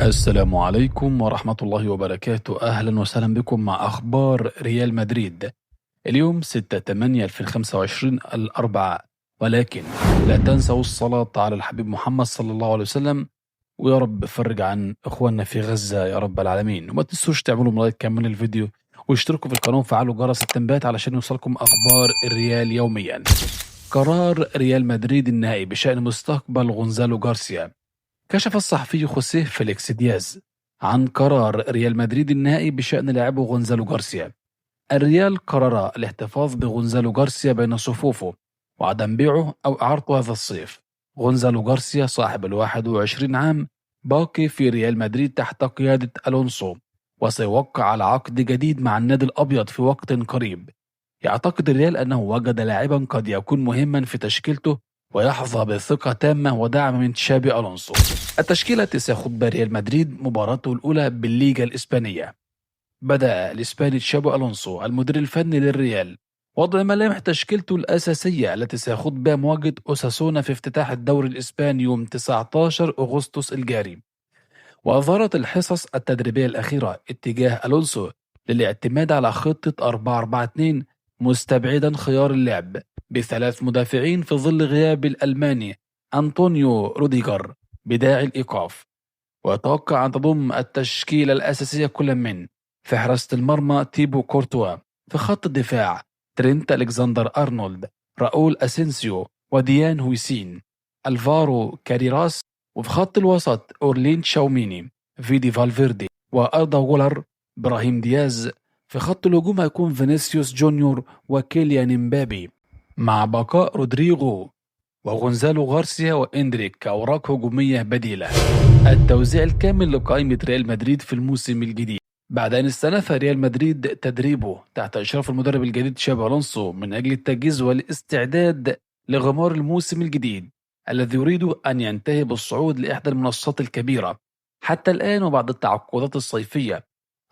السلام عليكم ورحمة الله وبركاته. أهلا وسهلا بكم مع أخبار ريال مدريد. اليوم 6/8/2025 الأربعاء، ولكن لا تنسوا الصلاة على الحبيب محمد صلى الله عليه وسلم، ويا رب فرج عن إخواننا في غزة يا رب العالمين. وما تنسوش تعملوا لايك كمان الفيديو واشتركوا في القناة وفعلوا جرس التنبيهات علشان يوصلكم أخبار الريال يوميا. قرار ريال مدريد النهائي بشأن مستقبل غونزالو غارسيا. كشف الصحفي خوسيه فيليكس دياز عن قرار ريال مدريد النهائي بشأن لاعبه غونزالو غارسيا. الريال قرر الاحتفاظ بغونزالو غارسيا بين صفوفه وعدم بيعه أو إعارته هذا الصيف. غونزالو غارسيا صاحب 21 عام باقي في ريال مدريد تحت قيادة ألونسو، وسيوقع على عقد جديد مع النادي الأبيض في وقت قريب. يعتقد الريال أنه وجد لاعبا قد يكون مهما في تشكيلته ويحظى بثقة تامة ودعم من تشابي ألونسو. التشكيلة التي سيخوض بها ريال مدريد مباراته الأولى بالليغا الإسبانية. بدأ الإسباني تشابي ألونسو المدير الفني للريال وضع ملامح تشكيلته الأساسية التي سيخوض بها مواجهة أوساسونا في افتتاح الدوري الإسباني يوم 19 أغسطس الجاري. وأظهرت الحصص التدريبية الأخيرة اتجاه ألونسو للاعتماد على خطة 4-4-2، مستبعدا خيار اللعب بثلاث مدافعين في ظل غياب الألماني أنطونيو روديغر بداعي الإيقاف. ويتوقع أن تضم التشكيلة الأساسية كل من في حراسة المرمى تيبو كورتوا، في خط الدفاع ترينت ألكسندر أرنولد، راؤول أسينسيو، وديان هويسين، ألفارو كاريراس، وفي خط الوسط أورلين تشاوميني، فيدي فالفيردي، وأردا غولر، إبراهيم دياز. في خط الهجوم هيكون فينيسيوس جونيور وكيليان مبابي، مع بقاء رودريغو وغونزالو غارسيا وإندريك كأوراق هجومية بديلة. التوزيع الكامل لقائمة ريال مدريد في الموسم الجديد بعد أن استأنف ريال مدريد تدريبه تحت إشراف المدرب الجديد تشابي ألونسو من أجل التجهيز والاستعداد لغمار الموسم الجديد الذي يريد أن ينتهي بالصعود لإحدى المنصات الكبيرة. حتى الآن وبعد التعاقدات الصيفية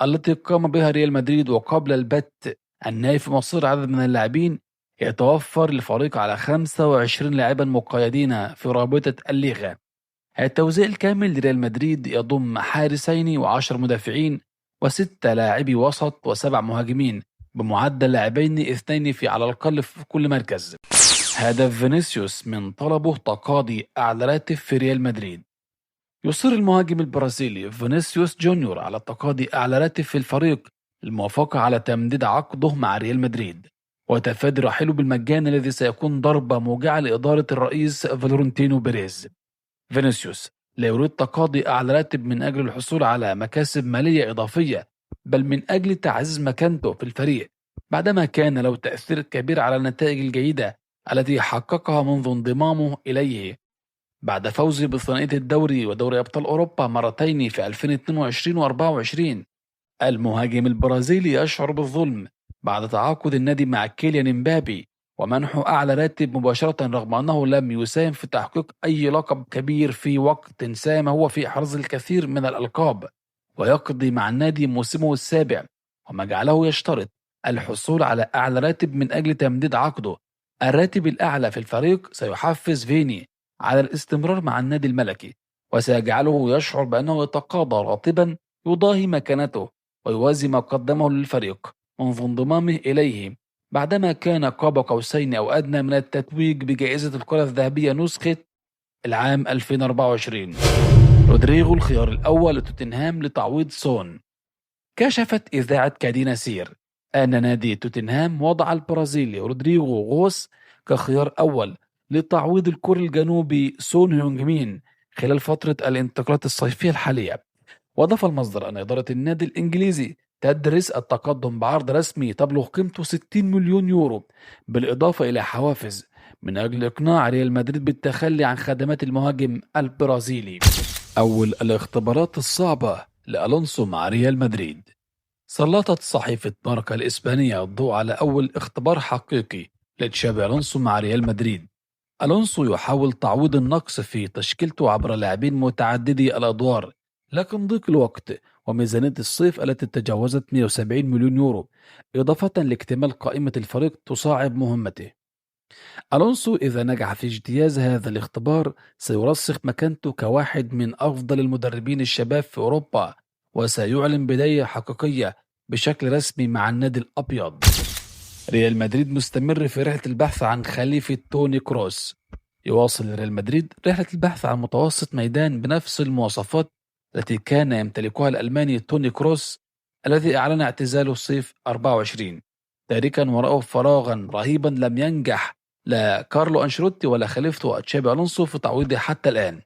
التي قام بها ريال مدريد وقبل البت النهائي في مصير عدد من اللاعبين، يتوفر الفريق على 25 لاعبا مقيدين في رابطة الليغا. التوزيع الكامل لريال مدريد يضم حارسين و10 مدافعين وستة لاعبي وسط وسبع مهاجمين، بمعدل لاعبين اثنين في على الأقل في كل مركز. هدف فينيسيوس من طلبه تقاضي أعلى راتب في ريال مدريد. يصر المهاجم البرازيلي فينيسيوس جونيور على تقاضي أعلى راتب في الفريق، الموافقة على تمديد عقده مع ريال مدريد وتفادي رحيله بالمجان الذي سيكون ضربة موجعة لإدارة الرئيس فلورنتينو بيريز. فينيسيوس لا يريد تقاضي أعلى راتب من أجل الحصول على مكاسب مالية إضافية، بل من أجل تعزيز مكانته في الفريق بعدما كان له تأثير كبير على النتائج الجيدة التي حققها منذ انضمامه إليه بعد فوزه بثنائية الدوري ودوري أبطال أوروبا مرتين في 2022 و24. المهاجم البرازيلي يشعر بالظلم بعد تعاقد النادي مع كيليان مبابي ومنحه أعلى راتب مباشرة، رغم أنه لم يساهم في تحقيق أي لقب كبير في وقت ساهم هو في حرز الكثير من الألقاب ويقضي مع النادي موسمه السابع، وما جعله يشترط الحصول على أعلى راتب من أجل تمديد عقده. الراتب الأعلى في الفريق سيحفز فيني على الاستمرار مع النادي الملكي وسيجعله يشعر بأنه يتقاضى راتبا يضاهي مكانته ويوازي ما قدمه للفريق منذ انضمامه إليه، بعدما كان قاب قوسين أو أدنى من التتويج بجائزة الكرة الذهبية نسخة العام 2024. رودريغو الخيار الأول لتوتنهام لتعويض سون. كشفت إذاعة كادينا سير أن نادي توتنهام وضع البرازيلي رودريغو غوس كخيار أول لتعويض الكوري الجنوبي سون هيونج مين خلال فترة الانتقالات الصيفية الحالية. وأضاف المصدر أن إدارة النادي الإنجليزي تدرس التقدم بعرض رسمي تبلغ قيمته 60 مليون يورو، بالإضافة إلى حوافز من أجل إقناع ريال مدريد بالتخلي عن خدمات المهاجم البرازيلي. أول الاختبارات الصعبة لألونسو مع ريال مدريد. سلطت صحيفة ماركا الإسبانية الضوء على أول اختبار حقيقي لتشابي ألونسو مع ريال مدريد. ألونسو يحاول تعويض النقص في تشكيلته عبر لاعبين متعددي الأدوار، لكن ضيق الوقت وميزانية الصيف التي تجاوزت 170 مليون يورو إضافة لاكتمال قائمة الفريق تصعب مهمته. ألونسو إذا نجح في اجتياز هذا الاختبار سيرسخ مكانته كواحد من أفضل المدربين الشباب في أوروبا، وسيعلن بداية حقيقية بشكل رسمي مع النادي الأبيض. ريال مدريد مستمر في رحلة البحث عن خليفة توني كروس. يواصل ريال مدريد رحلة البحث عن متوسط ميدان بنفس المواصفات التي كان يمتلكها الألماني توني كروس الذي أعلن اعتزاله صيف 24، تاركا وراءه فراغا رهيبا لم ينجح لا كارلو أنشيلوتي ولا خليفته تشابي ألونسو في تعويضه حتى الآن.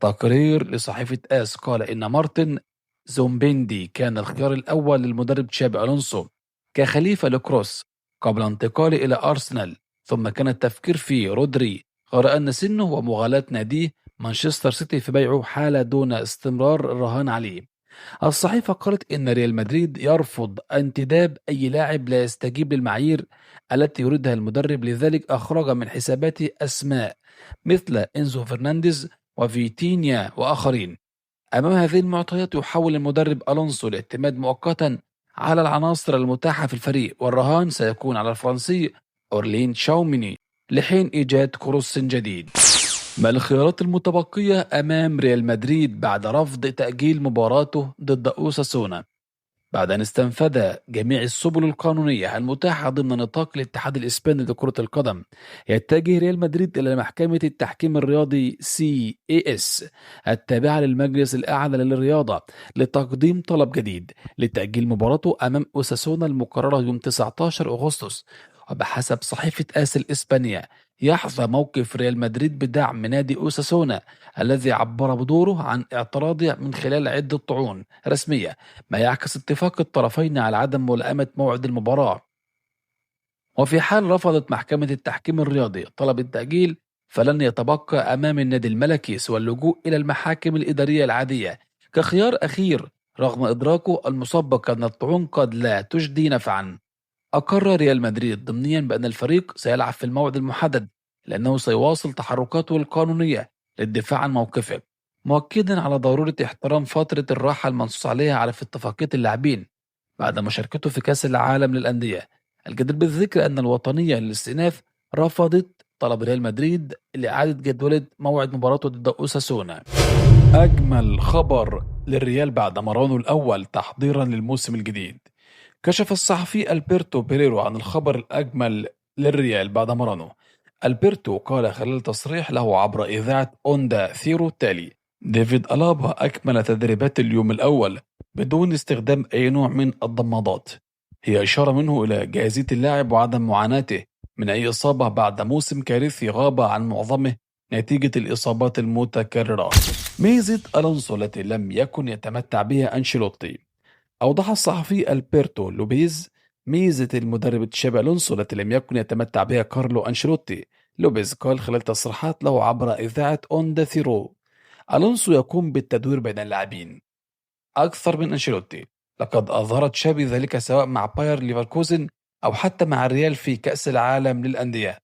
تقرير لصحيفة آس قال إن مارتن زومبيندي كان الخيار الأول للمدرب تشابي ألونسو كخليفة لكروس قبل انتقاله إلى أرسنال، ثم كان التفكير في رودري غير أن سنه ومغالاة ناديه مانشستر سيتي في بيعه حال دون استمرار الرهان عليه. الصحيفة قالت إن ريال مدريد يرفض انتداب أي لاعب لا يستجيب للمعايير التي يريدها المدرب، لذلك أخرج من حساباته أسماء مثل إنزو فرنانديز وفيتينيا وآخرين. أمام هذه المعطيات يحاول المدرب ألونسو الاعتماد مؤقتا على العناصر المتاحة في الفريق، والرهان سيكون على الفرنسي أورلين شاوميني لحين إيجاد كروس جديد. ما الخيارات المتبقية أمام ريال مدريد بعد رفض تأجيل مباراته ضد أوساسونا؟ بعد أن استنفذ جميع السبل القانونية المتاحة ضمن نطاق الاتحاد الإسباني لكرة القدم، يتجه ريال مدريد إلى محكمة التحكيم الرياضي CAS التابعة للمجلس الأعلى للرياضة لتقديم طلب جديد لتأجيل مباراته أمام أوساسونا المقررة يوم 19 أغسطس. وبحسب صحيفة آس الإسبانية يحظى موقف ريال مدريد بدعم نادي أوساسونا الذي عبر بدوره عن اعتراضه من خلال عدة طعون رسمية، ما يعكس اتفاق الطرفين على عدم ملائمة موعد المباراة. وفي حال رفضت محكمة التحكيم الرياضي طلب التأجيل فلن يتبقى أمام النادي الملكي سوى اللجوء إلى المحاكم الإدارية العادية كخيار أخير، رغم إدراكه المسبق أن الطعون قد لا تجدي نفعا. أقر ريال مدريد ضمنيا بأن الفريق سيلعب في الموعد المحدد لأنه سيواصل تحركاته القانونية للدفاع عن موقفه، مؤكدا على ضرورة احترام فترة الراحة المنصوص عليها في اتفاقية اللاعبين بعد مشاركته في كأس العالم للأندية. الجدير بالذكر أن الوطنية للاستئناف رفضت طلب ريال مدريد لإعادة جدولة موعد مباراته ضد أوساسونا. أجمل خبر للريال بعد مرانه الأول تحضيرا للموسم الجديد. كشف الصحفي ألبرتو بيريرو عن الخبر الأجمل للريال بعد مرانه. ألبرتو قال خلال تصريح له عبر إذاعة أوندا ثيرو التالي: ديفيد ألابا أكمل تدريبات اليوم الأول بدون استخدام أي نوع من الضمادات، هي إشارة منه إلى جاهزية اللاعب وعدم معاناته من أي إصابة بعد موسم كارثي غاب عن معظمه نتيجة الإصابات المتكررة. ميزة ألونسو التي لم يكن يتمتع بها أنشيلوتي. أوضح الصحفي ألبرتو لوبيز ميزة المدرب تشابي ألونسو التي لم يكن يتمتع بها كارلو أنشيلوتي. لوبيز قال خلال تصريحات له عبر إذاعة أوندا ثيرو: ألونسو يقوم بالتدوير بين اللاعبين أكثر من أنشيلوتي، لقد أظهر تشابي ذلك سواء مع باير ليفركوزن أو حتى مع الريال في كأس العالم للأندية.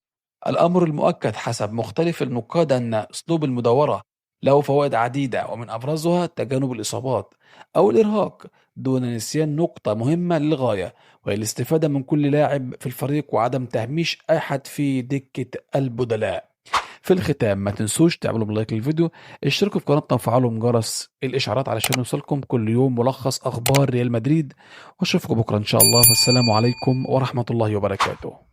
الأمر المؤكد حسب مختلف النقاد أن أسلوب المدورة له فوائد عديدة، ومن أبرزها تجنب الإصابات أو الإرهاق دون نسيان نقطة مهمة للغاية، وهي الاستفادة من كل لاعب في الفريق وعدم تهميش أحد في دكة البدلاء. في الختام ما تنسوش تعملوا لايك للفيديو، اشتركوا في قناتنا وفعلوا جرس الإشعارات علشان يوصلكم كل يوم ملخص أخبار ريال مدريد، واشوفكم بكرة إن شاء الله، والسلام عليكم ورحمة الله وبركاته.